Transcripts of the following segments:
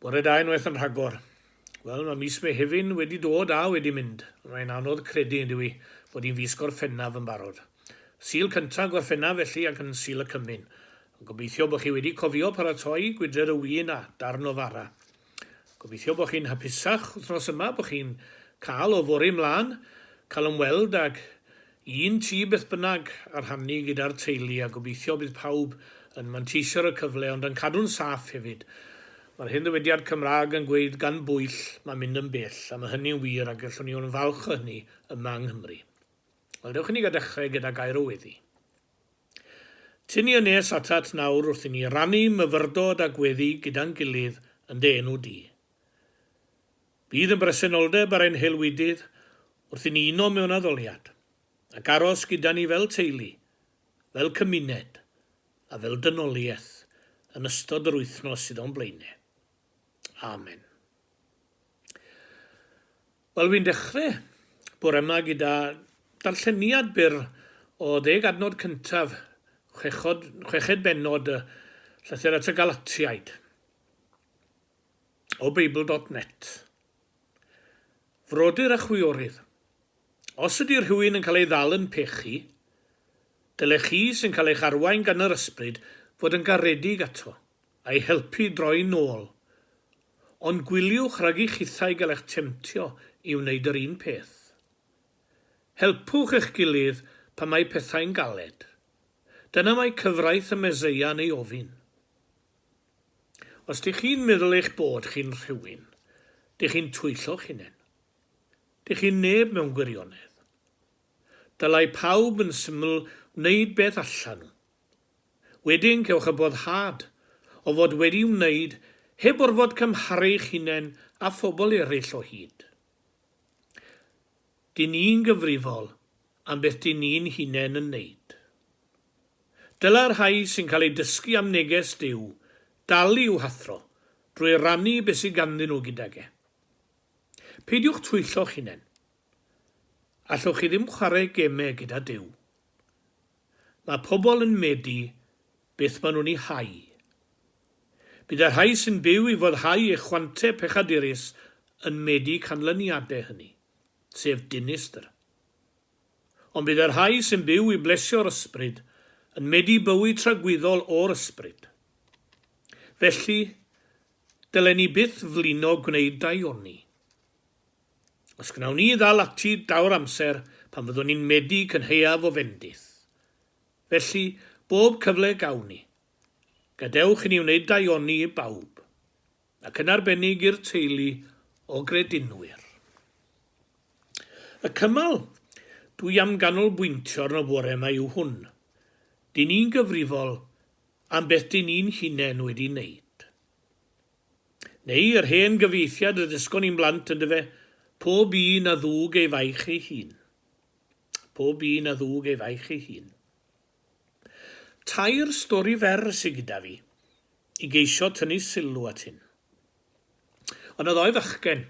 Bore da unwaith yn rhagor. Wel, mae mis Mehefin wedi dod a wedi mynd. Mae'n anodd credu, yn dyw i, bod hi'n fis Gorffennaf yn barod. Sul cyntaf Gorffennaf felly ac yn Sul y Cymun. Gobeithio bod chi wedi cofio paratoi gwydred o win a darn o fara. Gobeithio bod chi'n hapusach wythnos yma, bod chi'n cael o fory mlaen, cael ymweld ag un tŷ beth bynnag a rhannu gyda'r teulu a gobeithio bydd pawb yn manteisio ar y cyfle ond yn cadw'n saff hefyd. Mae'r hen ddywediad Cymraeg yn gweud gan bwyll mae mynd yn bell a mae hynny'n wir a gallwn ni fod yn falch o hynny yma yng Nghymru. Wel dewch i ni gael dechrau gyda gair o weddi. Tyn ni yn nes atat nawr wrth i ni rannu myfyrdod a gweddi gyda'n gilydd yn dy enw di. Bydd yn bresenoldeb ar ein haelwydydd wrth i ni uno mewn addoliad, ac aros gyda ni fel teulu, fel cymuned, a fel dynoliaeth yn ystod yr wythnos sydd o'n blaenau. Amen. Wel, fi'n dechrau bore yma gyda darlleniad byr o ddeg adnod cyntaf chwechod, chweched bennod y llythyr at y Galatiaid. O Beibl dot net. Frodyr a chwiorydd, os ydy rhywun yn cael ei ddal yn pechu, dylech chi sy'n cael eich arwain gan yr Ysbryd fod yn garedig ato, a'i helpu i droi nôl. Ond gwyliwch rhag i chithau gael eich temtio i wneud yr un peth. Helpwch eich gilydd pan mae pethau'n galed. Dyna mae cyfraith y Meseia yn ei ofyn. Os dych chi'n meddwl eich bod chi'n rhywun, dych chi'n twyllo'ch hunain. Dych chi'n neb mewn gwirionedd. Dylai pawb yn syml wneud beth allan nhw. Wedyn cewch y boddhad o fod wedi wneud heb orfod cymharu'ch hunain â phobl eraill o hyd. Dyn ni'n gyfrifol am beth dyn ni'n hunain yn wneud. Dylai'r rhai sy'n cael eu dysgu am neges Duw dalu i'w hathro drwy rannu beth sydd ganddyn nhw gydag e. Peidiwch twyllo'ch hunain. Allwch chi ddim chwarae gemau gyda Duw. Mae pobl yn medi beth maen nhw'n ei hau. Bydd y rhai sy'n byw i foddhau eu chwantau pechadurus yn medi canlyniadau hynny, sef dinistr. Ond bydd y rhai sy'n byw i blesio'r Ysbryd yn medi bywyd tragwyddol o'r Ysbryd. Felly, dylen ni byth flino gwneud daioni. Os gwnawn ni ddal ati daw'r amser pan fyddwn ni'n medi cynhaeaf o fendith. Felly, bob cyfle gawn ni, gadewch i ni wneud daioni i bawb, ac yn arbennig i'r teulu o gredinwyr. Y cymal dwi am ganolbwyntio arno bore yma yw hwn, dyn ni'n gyfrifol am beth dyn ni'n hunain wedi wneud. Neu yr hen gyfieithiad y dysgon ni'n blant yndyfe, pob un a ddwg ei faich ei hun. Pob un a ddwg ei faich ei hun. Tair stori fer sydd gyda fi i geisio tynnu sylw at hyn. Ond y ddoi fachgen,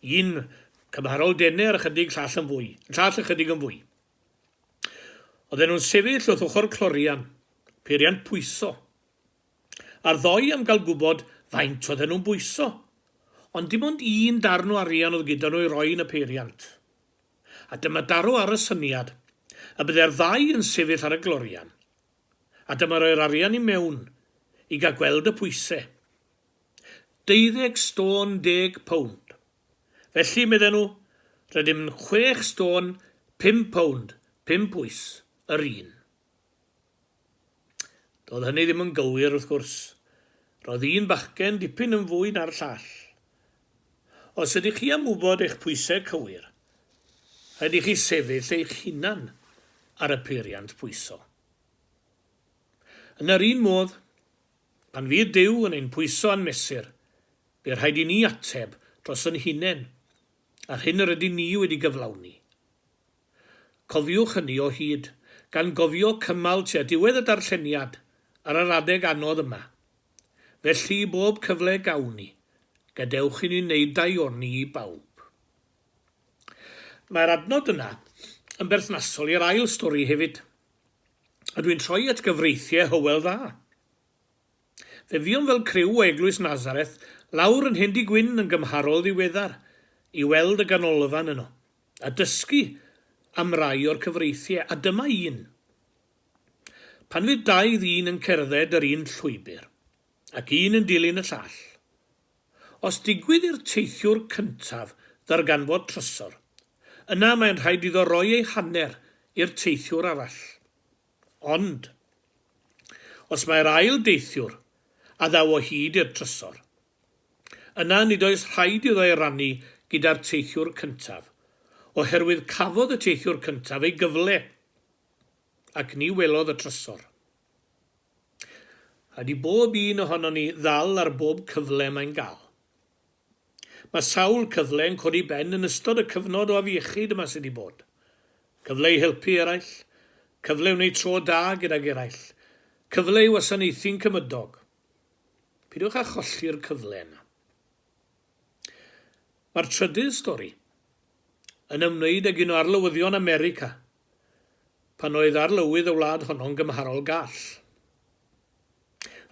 Un cymharol dener ychydig, llall yn fwy. Llall ychydig yn fwy. Oedden nhw'n sefyll wrth ochr clorian, peiriant pwyso. A'r ddoi am gael gwybod faint oedden nhw'n bwyso. Ond dim ond un darn o arian oedd gyda nhw i roi yn y peiriant. A dyma daro ar y syniad y bydde'r ddau yn sefyll ar y glorian. A dyma roi'r arian i mewn i gael gweld y pwysau. Deuddeg stôn deg pownd. Felly, medden nhw, rydym yn chwech stôn pum pownd, pum pwys, yr un. Doedd hynny ddim yn gywir, wrth gwrs. Roedd un bachgen dipyn yn fwy na'r llall. Os ydych chi am wybod eich pwysau cywir, rhaid i chi sefyll eich hunan ar y peiriant pwyso. Yn yr un modd, Pan fydd Duw yn ein pwyso a'n mesur, bydd rhaid i ni ateb dros yn hunain a'r hyn yr ydyn ni wedi gyflawni. Cofiwch hynny o hyd, gan gofio cymal tua diwedd y darlleniad ar yr adeg anodd yma. Felly, bob cyfle gawn ni, gadewch i ni wneud daioni i bawb. Mae'r adnod yna yn berthnasol i'r ail stori hefyd. A dwi'n troi at gyfreithiau Hywel Dda. Fe fuom fel criw o Eglwys Nazareth lawr yn Hendy-gwyn yn gymharol ddiweddar i weld y ganolfan yno, a dysgu am rai o'r cyfreithiau, a dyma un. Pan fydd dau ddyn yn cerdded yr un llwybr, ac un yn dilyn y llall, os digwydd i'r teithiwr cyntaf ddarganfod trysor, yna mae'n rhaid iddo roi ei hanner i'r teithiwr arall. Ond, os mae'r ail deithiwr a ddaw o hyd i'r trysor, yna nid oes rhaid iddo ei rannu gyda'r teithiwr cyntaf, oherwydd cafodd y teithiwr cyntaf ei gyfle, ac ni welodd y trysor. Rhaid i bob un ohonon ni ddal ar bob cyfle mae'n gael. Mae sawl cyfle yn codi ben yn ystod y cyfnod o afiechyd yma sydd 'di bod. Cyfle i helpu eraill, cyfle i wneud tro da gydag eraill, cyfle i wasanaethu'n cymydog. Peidiwch â cholli'r cyfle yna. Mae'r trydydd stori yn ymwneud ag un o arlywyddion America pan oedd arlywydd y wlad honno'n gymharol gall.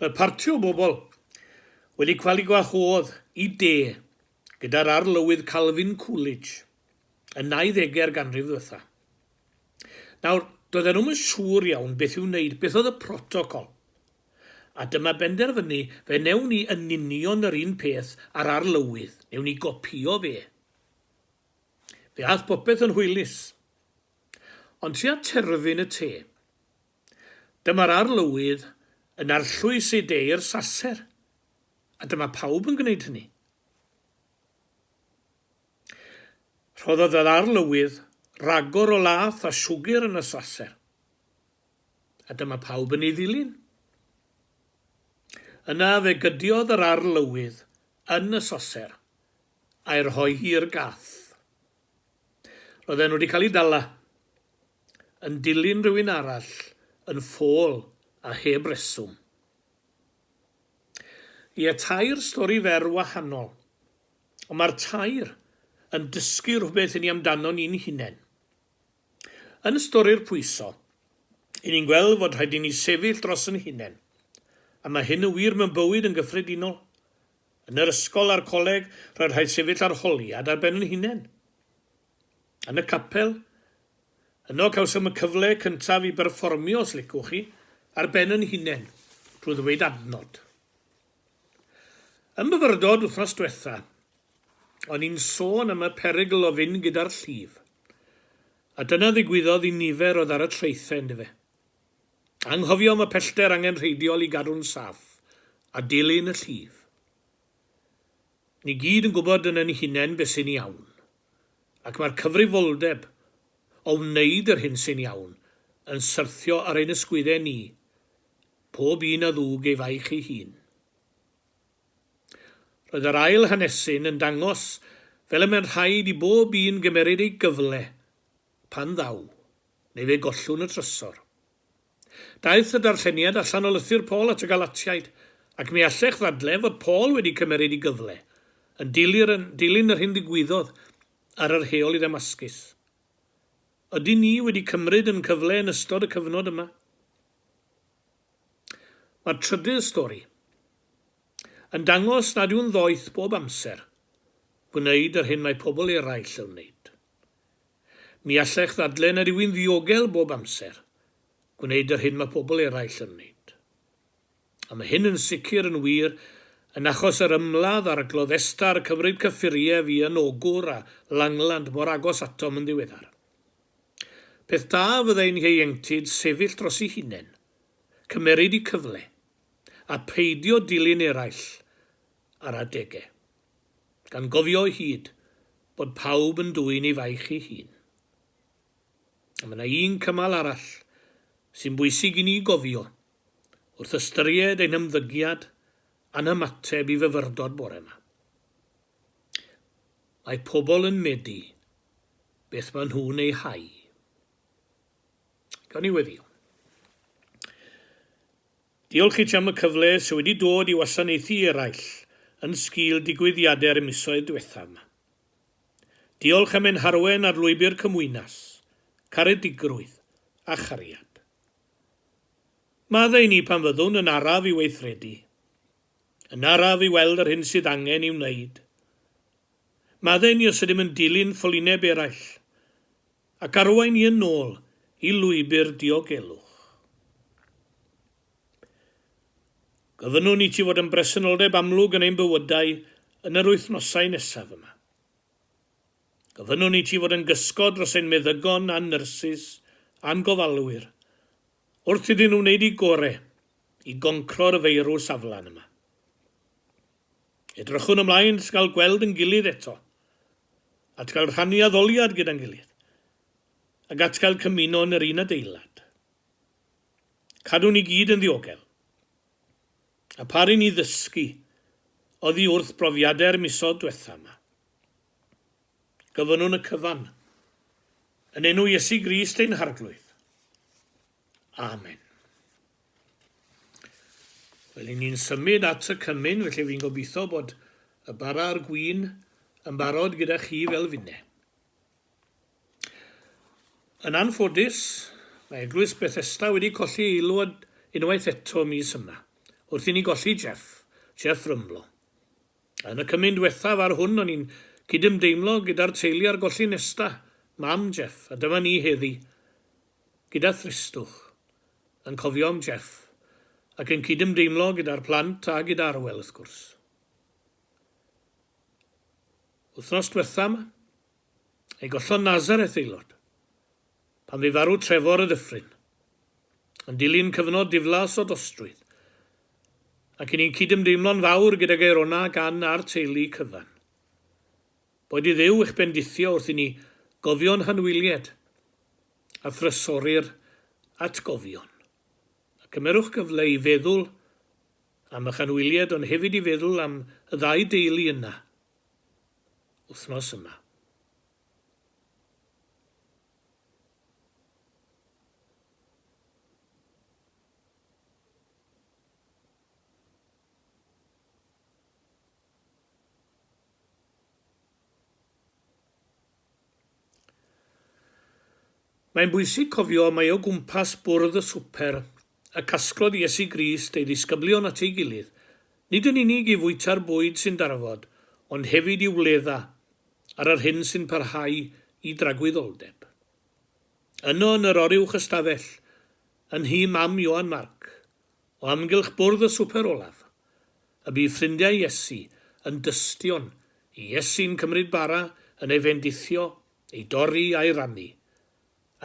Roedd parti o bobl wedi cael eu gwahodd i de gyda'r Arlywydd Calvin Coolidge yn nauddegau'r ganrif ddiwetha. Nawr, doedden nhw'm yn siŵr iawn beth i'w wneud, beth oedd y protocol. A dyma benderfynu, fe wnewn ni yn union yr un peth â'r Arlywydd, wnewn ni gopïo fe. Fe aeth popeth yn hwylus. Ond tua terfyn y te, Dyma'r Arlywydd yn arllwys ei de i'r saser, a dyma pawb yn gwneud hynny. Rhoddodd yr Arlywydd ragor o lath a siwgr yn y saser, a dyma pawb yn ei ddilyn. Yna fe gydiodd yr Arlywydd yn y soser a'i rhoi hi i'r gath. Roedden nhw wedi cael eu dala. yn dilyn rhywun arall yn ffôl a heb reswm. Ie, tair stori fer wahanol, ond mae'r tair yn dysgu rhywbeth i ni amdano ni'n hunain. Yn stori'r pwyso, i ni'n gweld fod rhaid i ni sefyll dros yn hunain, a mae hyn yn wir mewn bywyd yn gyffredinol. Yn yr ysgol a'r coleg, roedd rhaid sefyll arholiad ar ben yn hunain. Yn y capel, yno cawsom y cyfle cyntaf i berfformio, os licwch chi, ar ben yn hunain, drwy ddweud adnod. Yn myfyrdod wythnos dwetha, o'n i'n sôn am y perygl o fynd gyda'r llif. A dyna ddigwyddodd i nifer oedd ar y traethau, yndyfe. Anghofio am y pellter angenrheidiol i gadw'n saff, a dilyn y llif. Ni gyd yn gwybod yn ein hunain beth sy'n iawn, ac mae'r cyfrifoldeb o wneud yr hyn sy'n iawn yn syrthio ar ein ysgwyddau ni, pob un a ddwg ei faich ei hun. Roedd yr ail hanesyn yn dangos fel y mae'n rhaid i bob un gymeryd ei gyfle pan ddaw, neu fe gollwn y trysor. Daeth y darlleniad allan o lythyr Paul at y Galatiaid, ac mi allech ddadle fod Paul wedi cymeryd i gyfle, yn dilyn, dilyn yr hyn ddigwyddodd ar yr heol i Ddamascus. Ydyn ni wedi cymryd yn cyfle yn ystod y cyfnod yma? Mae'r trydydd stori yn dangos nad yw'n ddoeth bob amser gwneud yr hyn mae pobl eraill yn wneud. Mi allech ddadle nad yw'n ddiogel bob amser gwneud yr hyn mae pobl eraill yn wneud. A mae hyn yn sicr yn wir yn achos yr ymladd a'r gloddesta a'r cymryd cyffuriau fu yn Ogwr a Langland mor agos atom yn ddiweddar. Peth da fyddai'n ieuenctid sefyll dros eu hunain, cymeryd eu cyfle, a pheidio dilyn eraill ar adegau. Gan gofio o hyd bod pawb yn dwyn ei faich ei hun. A mae yna un cymal arall sy'n bwysig i ni gofio wrth ystyried ein hymddygiad a'n hymateb i fyfyrdod bore yma. Mae pobl yn medi beth maen nhw'n ei hau. Gawn ni weddio. Diolch i ti am y cyfle sy wedi dod i wasanaethu eraill yn sgil digwyddiadau'r misoedd diwethaf 'ma. Diolch am ein harwain ar lwybr cymwynas, caredigrwydd a chariad. Maddau i ni pan fyddwn yn araf i weithredu. Yn araf i weld yr hyn sydd angen i'w wneud. Maddau ni os ydym yn dilyn ffolineb eraill, ac arwain ni yn ôl i lwybr diogelwch. Gofynnwn i ti fod yn bresenoldeb amlwg yn ein bywydau yn yr wythnosau nesaf yma. Gofynnwn i ti fod yn gysgod dros ein meddygon a'n nyrsys a'n gofalwyr wrth iddyn nhw wneud eu gore i goncro'r feirws aflan yma. Edrychwn ymlaen at gael gweld yn gilydd eto, at gael rhannu addoliad gyda'n gilydd, ac at gael cymuno yn yr un adeilad. Cadw ni gyd yn ddiogel, a pharu ni ddysgu oddi wrth brofiadau'r misoedd dwetha yma. Gofynnwn y cyfan yn enw Iesu Grist ein Harglwydd. Amen. Wel, i ni'n symud at y cymun, felly fi'n gobeithio bod y bara a'r gwin yn barod gyda chi fel finne. Yn anffodus, mae Eglwys Bethesda wedi colli aelod unwaith eto mis yma, wrth i ni golli Jeff, Jeff Rumble. Yn y cymun diwethaf ar hwn o'n i'n cydymdeimlo gyda'r teulu ar golli Nesta, mam Jeff, a dyma ni heddi, gyda thristwch, yn cofio am Jeff, ac yn cydymdeimlo gyda'r plant a gyda Arwel, wrth gwrs. Wythnos diwetha 'ma, Ei gollodd Nazareth aelod, pan fu farw Trefor y Dyffryn, yn dilyn cyfnod diflas o dostrwydd, ac i ni'n cydymdeimlo'n fawr gydag Aerona gan a'r teulu cyfan. Boed i Dduw eich bendithio wrth i ni gofio'n hanwylied a thrysori'r atgofion. A cymerwch gyfle i feddwl am eich anwylied ond hefyd i feddwl am y ddau deulu yna wythnos yma. Mae'n bwysig cofio mai o gwmpas bwrdd y swper y casglodd Iesu Grist ei ddisgyblion at ei gilydd, nid yn unig i fwyta'r bwyd sy'n darfod, ond hefyd i wledda ar yr hyn sy'n parhau i dragwyddoldeb. Yno yn yr oruwch ystafell, yn nhŷ mam Ioan Marc, o amgylch bwrdd y swper olaf, y bu ffrindiau Iesu yn dystion i Iesu'n cymryd bara, yn ei fendithio, ei dorri a'i rannu,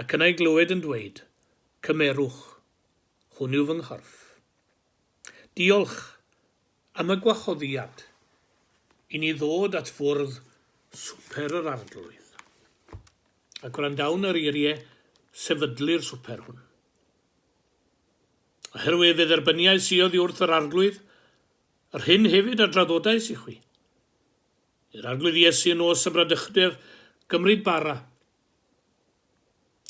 ac yna ei glywed yn dweud, Cymerwch, hwn yw fy nghorff. Diolch am y gwahoddiad i ni ddod at fwrdd swper yr Arglwydd. A gwrandawn ar eiriau sefydlu'r swper hwn. Oherwydd fe dderbyniais i oddi wrth yr Arglwydd yr hyn hefyd a draddodais i chwi. I'r Arglwydd Iesu yn nos y bradychdef gymryd bara,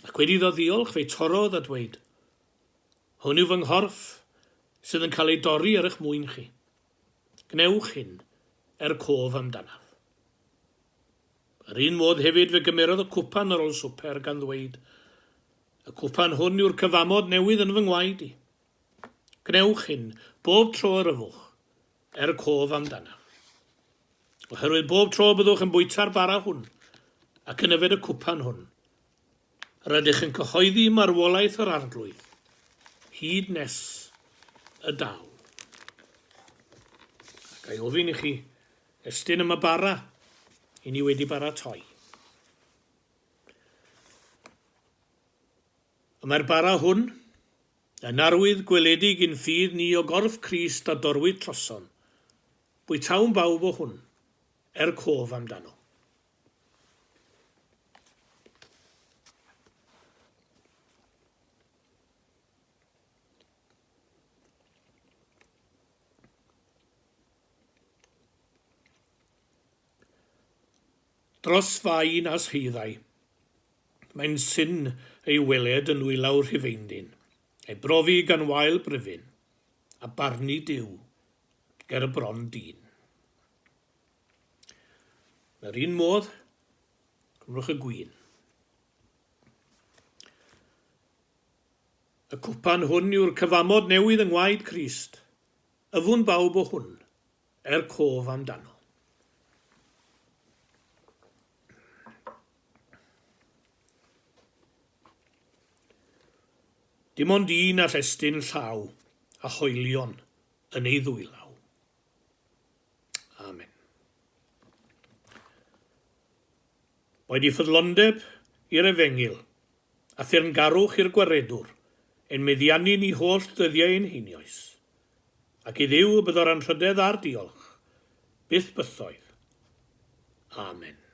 Ac wedi iddo ddiolch, fe'i torrodd a dweud, Hwn yw fy nghorff sydd yn cael ei dorri er eich mwyn chi. Gwnewch hyn er cof amdanaf. Yr un modd hefyd fe gymerodd y cwpan ar ôl swper gan ddweud, Y cwpan hwn yw'r cyfamod newydd yn fy ngwaed i. Gwnewch hyn bob tro yr yfwch, er cof amdanaf. Oherwydd bob tro y byddwch yn bwyta'r bara hwn ac yn yfed y cwpan hwn, rydych yn cyhoeddi marwolaeth yr Arglwydd hyd nes y daw. Ac a'i ofyn i chi estyn am y bara i ni wedi baratoi. Y mae'r bara hwn yn arwydd gweledig i'n ffydd ni o gorff Crist a dorwyd trosom. Bwytawn bawb o hwn, er cof amdano. Dros fai nas haeddai. Mae'n syn ei weled yn nwylaw Rhufeindyn, ei brofi gan wael bryfyn, a barnu Duw ger y bron dyn. Yn yr un modd, cymrwch y gwin. Y cwpan hwn yw'r cyfamod newydd yng ngwaed Crist. Yfwn bawb o hwn, er cof amdano. Dim ond un all estyn llaw a hoelion yn ei ddwylaw. Amen. Boed i ffyddlondeb i'r efengyl a theyrngarwch i'r Gwaredwr ein meddiannu ni holl ddyddiau ein heinioes, ac i Dduw y byddo'r anrhydedd a'r diolch, byth bythoedd. Amen.